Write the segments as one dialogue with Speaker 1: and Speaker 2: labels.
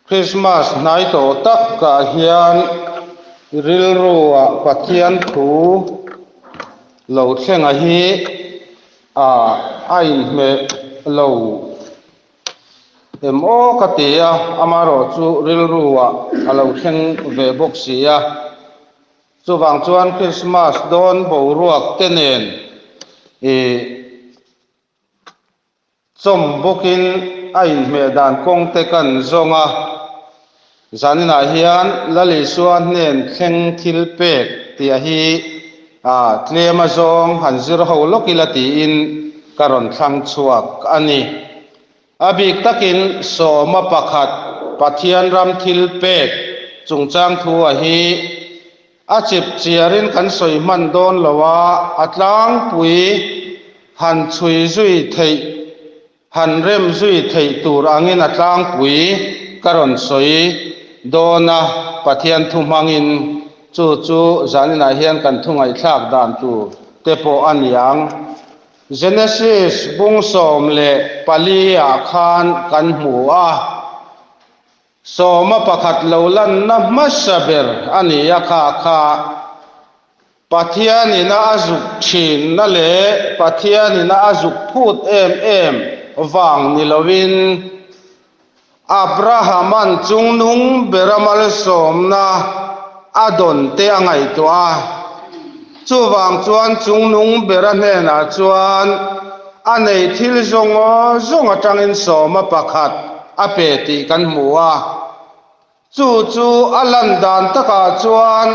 Speaker 1: Krismas hnai tawh takah hian rilruah Pathian thu lo thlenga hi a inhmeh lo em aw ka ti a, amaherawhchu rilruah a lo thleng ve bawk si a. Chuvang chuan Krismas dawn boruak te nen ih. Chawm bawkin a inhmeh dan kawng te kan zawng a, zaninah hian Lal Isua hnen thleng thil pek tih a hi tlem a zawng han zir ho lawk ila tiin ka rawn thlang chhuak a ni. A bik takin sawma pakhat Pathian ram thil pek chungchang thu a hi A chip chiarin kan sawi hman dawn lo a, a tlangpui han chhui zui theih, han rem zui theih tur angin a tlangpui ka rawn sawi dawn a, Pathian thu hmangin chu chu zaninah hian kan thu ngaihthlak dan tur te pawh a niang. Genesis bung 14 ah khan kan hmu a. Sawma pakhat lo lanna hmasa ber a ni a kha kha Pathianina a zuk thinna leh Pathianina a zuk phut em em vang ni loin Abrahama'n chungnung bera malsawmna a dawn te a ngaihtuah a. Chuvang chuan chungnung bera hnenah chuan a nei thil zawng zawng atangin sawma pakhat a pe tih kan hmu a. Chu chu a lan dan takah chuan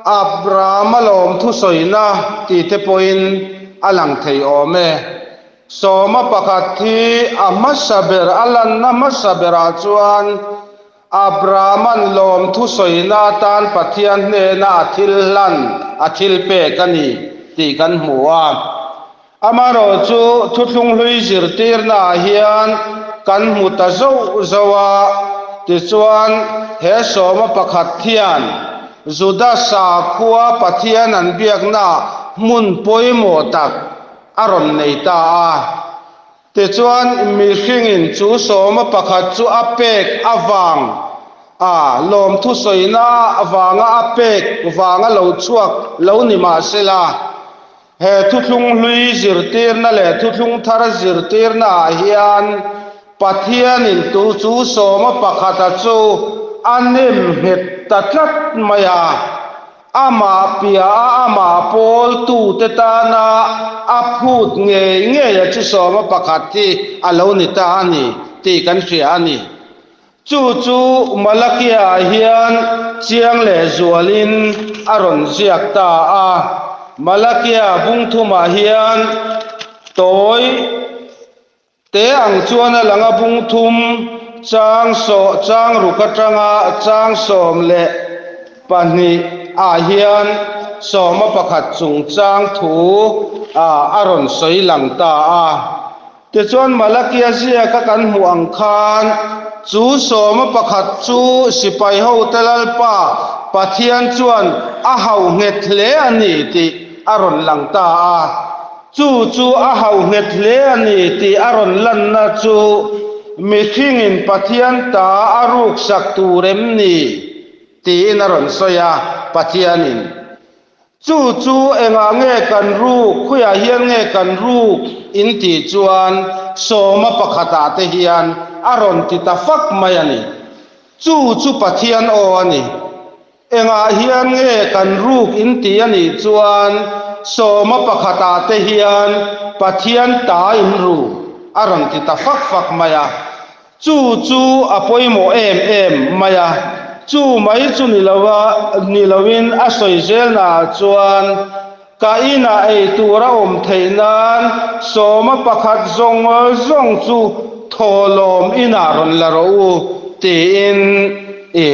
Speaker 1: Abrahama lawm thusawina tih te pawhin a lang thei awm e. Sawma pakhat hi a hmasa ber, a lanna hmasa berah chuan Abrahama'n lawm thusawina atan Pathian hnena a thil hlan, a thil pek a ni tih kan hmu a. Amaherawhchu thuthlung hlui zirtirnaah hian kan hmu ta zauh zauh a, tichuan he sawma pakhat hian Juda sakhua Pathian an biakna hmun pawimawh tak a rawn nei ta a. Tichuan mihringin chu sawma pakhat chu a pek avang a lawmthu sawina avanga a pek vanga lo chhuak lo ni mahsela, He thuthlung hlui zirtirna leh thuthlung thar zirtirna ah hian Pathianin tu chu sawma pakhata chu a nem nghet ta tlat mai a, amah piah a amah pawl tute tana a phut ngei ngei a chu sawma pakhat hi a lo ni ta a ni tih kan hria a ni. Chu chu Malakia hian chiang leh zualin a rawn ziak ta a. Malakia bung thumah hian tawi te ang chuan a lang a, bung thum chang sawh chang ruk atanga chang 12 ah hian 11 chungchang thu a rawn sawi lang ta a. Tichuan Malakia ziaka kan hmuh ang khan chu 11 chu sipai hote Lalpa Pathian chuan a hau nghet hle a ni tih a rawn lang ta a. Chu chu a hau nghet hle a ni tih a rawn lanna chu mihringin Pathian ta a ruksak tur em ni tiin a rawn sawi a, Pathianin. Chu chu engah nge kan ruk, khawiah hian nge kan ruk in tih chuan 11 ah te hian a rawn ti ta fak mai a ni. Chu chu Pathian aw a ni. Engah hian nge kan ruk in tih a nih chuan 11 ah te hian Pathian ta in ru a rawn ti ta fak fak mai a. Chu chu a pawimawh em em mai a, chu mai chu ni lo a, ni loin a sawi zelnaah chuan ka inah ei tur a awm theih nan 11 zawng zawng chu thawhlawm inah rawn la rawh u tiin i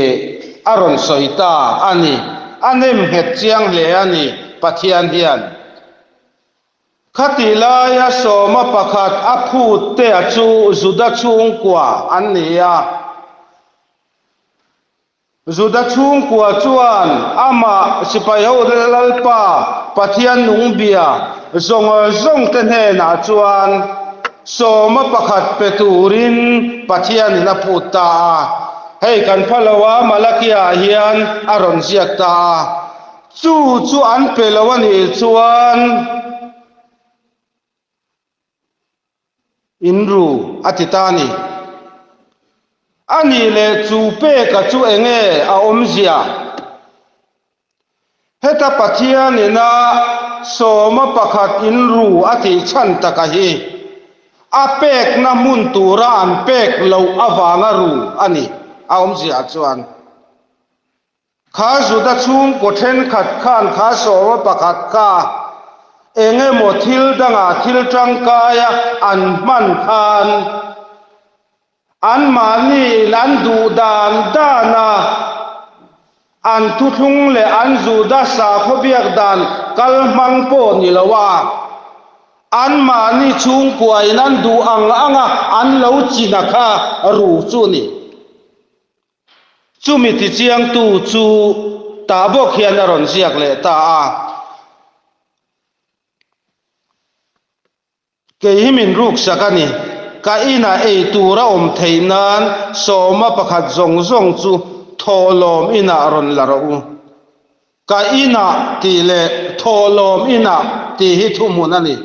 Speaker 1: a rawn sawi ta a ni. A nem nghet chiang hle a ni Pathian hian. Khatih laia 11 a phut te a chu Juda chhungkua an ni a. Juda chhungkua chuan amah sipai ho Lalpa Pathian nung bia zawng zawng te hnenah chuan 11 pe turin Pathianin a phut ta a. Hei kan pha lo a, Malakia-ah hian a rawn ziak ta a. Chu chu an pe lo a nih chuan in ru a ti ta a ni. A nih leh chu peka chu enge a awmzia? Heta Pathian ina sawma pakhat in ru a tih chhan taka hi a pekna hmun tura an pek loh avanga ru a ni a awmzia chuan. Kha Juda chhungkaw thenkhat khan kha sawma pakhat kha eng emaw thil dangah thil tangkaia an hman khan anmahniin an duh dan dan a, an thuthlung leh an Juda sakhaw biak dan kal hmang pawh ni lo a, anmahni chhungkuain an duh ang anga an lo china kha ru chu a ni. Chumi tichiangtu chu tah bawk hian a rawn ziak leh ta a. Kei hi min ruksak a ni. Ka inah ei tur a awm theih nan sawma pakhat zawng zawng chu thawhlawm inah rawn la rawh u. Ka inah tih leh thawhlawm inah tih hi thuhmun a ni.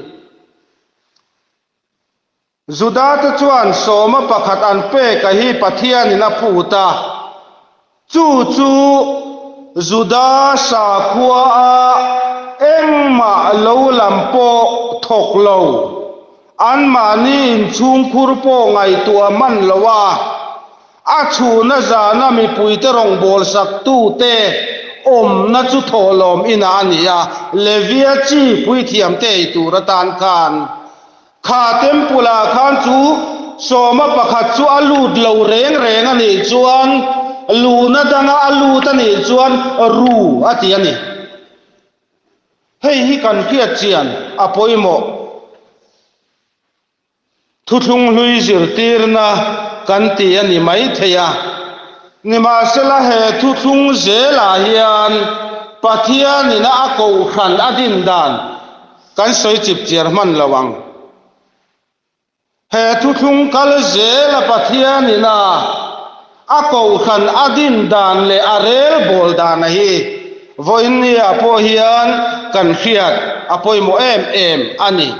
Speaker 1: Judate chuan sawma pakhat an pek a hi Pathianin a phut a, chu chu Juda sakhua a engmah lo lam pawh thawk lo, anmahni inchhungkhur pawh ngaihtuah hman lo a, a chhuna zana mipuite rawngbâwl saktute awmna chu thawhlawm inah a ni a, Levia chi puithiamte ei tur atan khan Kha temple ah khan chu sawma pakhat chu a lut lo reng reng a nih chuan luhna danga a lut a nih chuan ru a ti a ni. Hei hi kan hriat chian a pawimawh. Thuthlung hlui zirtirna kan ti a ni mai thei a. Nimahsela he thuthlung zelah hian Pathianin a kohhran a din dan Kan sawi chip chiar hman lo ang. He thuthlung kal zela Pathian ina a kohhran a din dan leh a rel bawl dana hi vawiinniah pawh hian kan hriat a pawimawh em em a ni.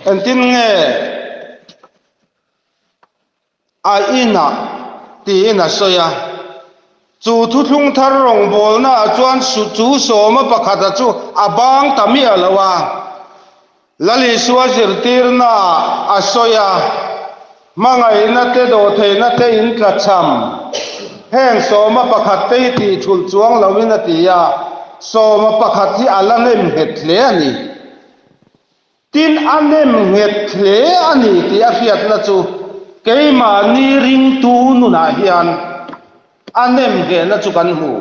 Speaker 1: Engtin nge A inah tiin a sawi a. Chu thuthlung thar rawngbawlnaah chuan chu sawma pakhata chu a bang ta miah lo a. Lal Isua zirtirnaah a sawi a, Hmangaihna te dawhtheihna te in tlachham. Heng sawma pakhat te hi tih thulh chuang loin a ti a, sawma pakhat hi a la nem nghet hle a ni. Tin, a nem nghet hle a ni tih a hriatna chu keimahni ringtu nunah hian a nem nghehna chu kan hmu.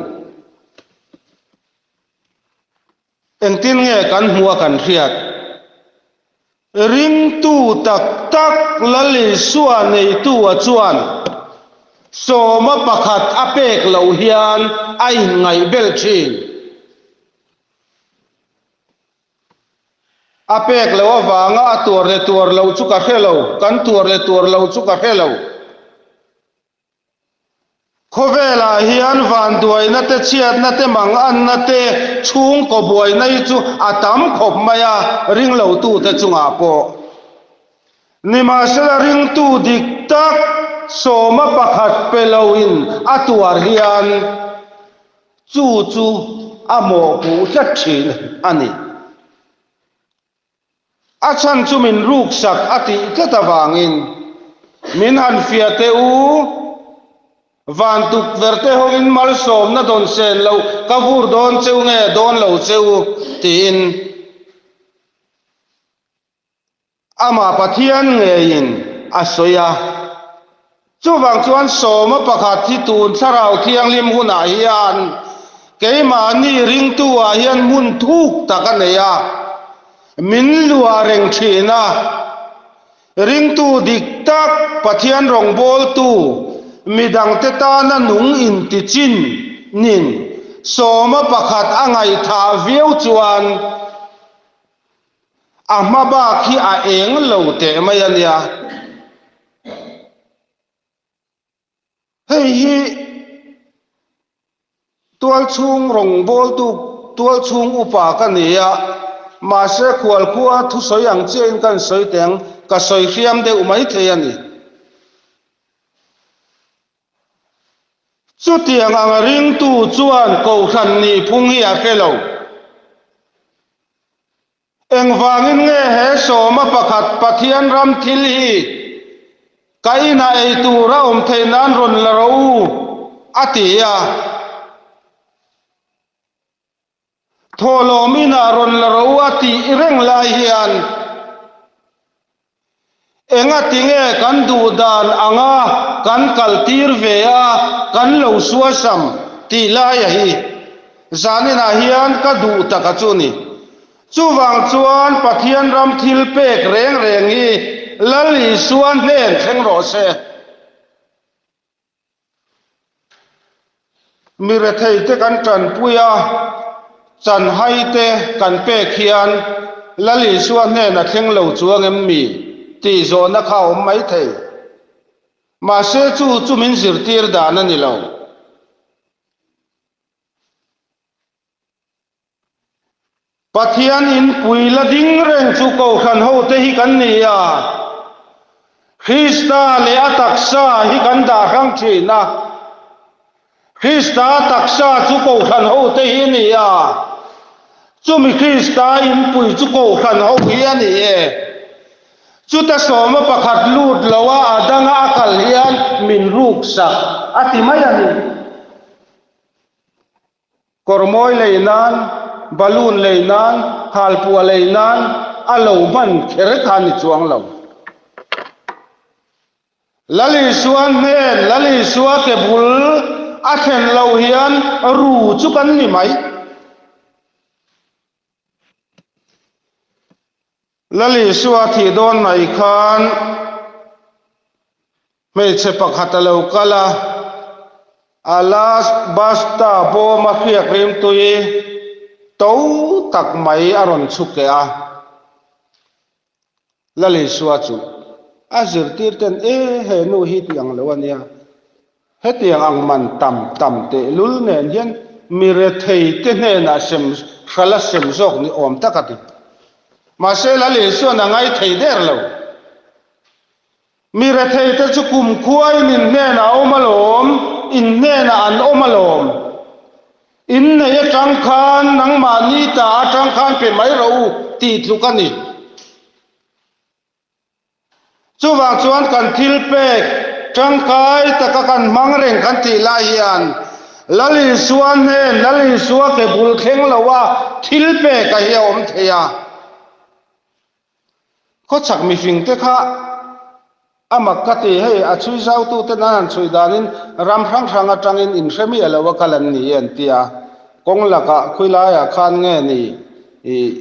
Speaker 1: Engtin nge kan hmuh a kan hriat? Ringtu tak tak Lal Isua neitu-a chuan sawma pakhat a pek loh hian a inngaihbel thin. A pek loh avanga a tuar leh tuar loh chu ka hre lo, kan tuar leh tuar loh chu ka hre lo. Khawvelah hian vanduaina te, chhiatna te, manganna te, chhungkaw buaina hi chu a tam khawp mai a, ringlotute chungah pawh. Nimahsela ringtu dik tak sawma pakhat pe loin a tuar hian, Chu chu a mawhpuh tlat thin a ni. A chhan chu min ruksak a tih tlat avangin min han fiah teh u, van tukverh te hawngin malsawmna dawn sen loh ka vur dawn cheu nge dawn lo cheu tiin. Amah Pathian ngeiin a sawi a. Chuvang chuan sawma pakhat hi tun Thlarau Thianghlim hunah hian keimahni ringtu-ah hian hmun thuk tak a nei a, min luah reng thin a. Ringtu dik tak Pathian rawngbawltu midangte tana nung intichin nin sawma pakhat a ngaihthah viau chuan. A hma bak hi a eng lo teh mai a nia. Hei hi tualchhung rawngbawltu, tualchhung upa ka ni a, mahse khualkhua thusawi ang chiahin kan sawi teh ang, ka sawi hriam deuh maithei a ni. Chutiang ang ringtu chuan Kohhran nihphung hi a hre lo. Engvangin nge he sawma pakhat Pathian ram thil hi ka inah ei tur a awm theih nan rawn la rawh u a ti a. Thawhlawm inah rawn la ro a tih reng lai hian engati nge kan duh dan anga kan kal tir ve a, kan lo suasam tih laia hi zaninah hian ka duh taka chu ni. Chuvang chuan Pathian ram thil pek reng reng hi Lal Isua hnen thleng rawh se. Mi retheite kan tanpui a, chanhaite kan pek hian Lal Isua hnena thleng lo chuang em mi tih zawhna kha a awm mai thei. Mahse chu chu min zirtir dan a ni lo. Pathian inpui la ding reng chu Kohhran hote hi kan ni a, Krista leh a taksa hi kan dah hrang thin a. Krista taksa chu Kohhran hote hi a ni a, chumi Krista inpui chu Kohhran ho hi a ni e. Chuta sawma pakhat lut loa a danga a kal hian min ruksak a ti mai a ni. Kawrmawi lei nan, balloon lei nan, halpuah lei nan a lo hman kher kha ni chuang lo. Lal Isua hnen, Lal Isua ke bul a thlen lo hian ru chu kan ni mai. Lal Isua thih dawn mai khan hmeichhe pakhat a lo kal a, a last basta bawm a hriak rimtui to tak mai a rawn chhuk keh a. Lal Isua chu a zirtir ten e he nu hi tih ang lo a nia, hetiang ang man tam tam tehlul nen hian mi rethei te hnenah sem hrala sem zawk ni awm tak a ti. Mahse Lal Isuan a ngai thei der lo. Mi rethei te chu kumkhuain in hnenah a awm alawm, in hnenah an awm alawm. In nei atang khan nangmahni ta atang khan pe mai rawh u tih tluk a ni. Chuvang chuan kan thil pek tangkai taka kan hmang reng kan tih lai hian Lal Isua hnen, Lal Isua ke bul thleng loa thil pek a hi a awm thei a. Khawchhak mihring te kha a mak ka ti, hei a chhui zautu ten an han chhui danin ram hrang hrang atangin in hre miah lo a kal an ni an ti a, kawng lakah khawilaiah khan nge ni ih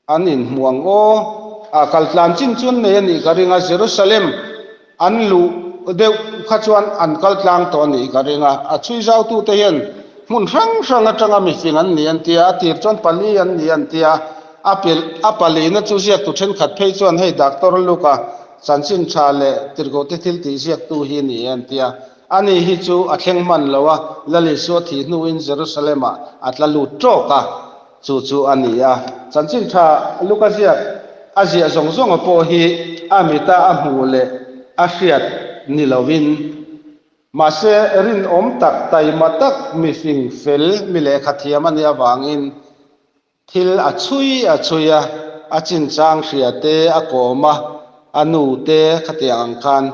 Speaker 1: an inhmu ang aw, a kal tlan chin chu an nei a nih ka ring a, Jerusalem an luh deuh kha chuan an kal tlang tawh a nih ka ring a, a chhui zautu te hian hmun hrang hrang atanga mifing an ni an ti a, a tir chuan pali an ni an ti a, a pelh a palina chu ziaktu thenkhat phei chuan hei Doctor Luka chanchin tha leh tirhkohte thil tih ziaktu hi a ni e an ti a, ani hi chu a thleng hman lo a, Lal Isua thih hnuin Jerusalem ah a tla lut tawk a. Chu chu a ni a, chanchin tha Luka ziak a ziah zawng zawnga pawh hi a mita a hmuh leh a hriat ni lovin, mahse rinawm tak, taima tak, mifing fel, mi lehkha thiam a nih avangin thil a chhui a chhui a, a chinchang hria te a kawm a, a nu te khatiang ang khan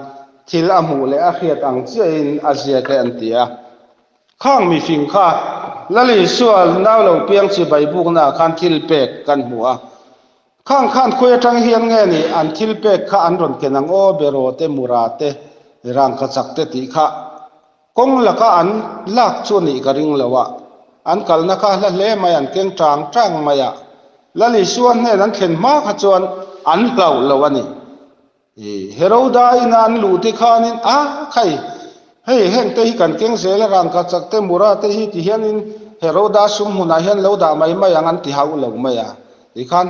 Speaker 1: thil a hmuh leh a hriat ang chiahin a ziak e an ti a. Khang mifing kha Lal Isua nau lo piang chi baibukna ah khan thil pek kan hmu a. Khang khan khawi atang hian nge ni an thil pek kha an rawn ken ang aw beraw te mura te rangkachak te tih kha kawng laka an lak chu a nih ka ring lo a. An kalna kha hla hle mai an keng tang tang mai a. Lal Isua hnen an thlen hma kha chuan an hlauh lo a ni. I Heroda ina an luh te khanin, A khai, hei heng te hi kan keng zel a, rangka chak te, mura te hi ti hianin Heroda sum hmunah hian lo dah mai mai ang an ti hauh lo mai a. Tikhan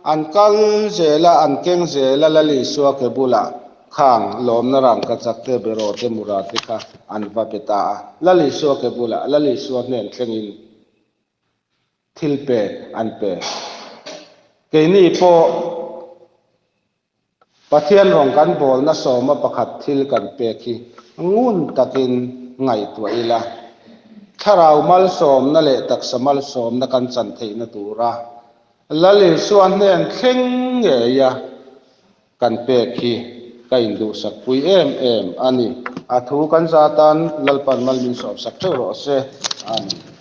Speaker 1: An kal zel a, an keng zel a, Lal Isua ke bulah khang lawmna rangkachak te, beraw te, mura te kha an va pe ta a. Lal Isua ke bulah, Lal Isua hnen thlengin thil pek an pe. Keini pawh Pathian rawng kan bawlna sawma pakhat thil kan pek hi ngun takin ngaihtuah ila, thlarau malsawmna leh taksa malsawmna kan chan theihna tura Lal Isua hnen thleng ngeia kan pek hi ka induhsakpui em em a ni. A thu kan za tan Lalpan mal min sawmsak theuh rawh se. Amen.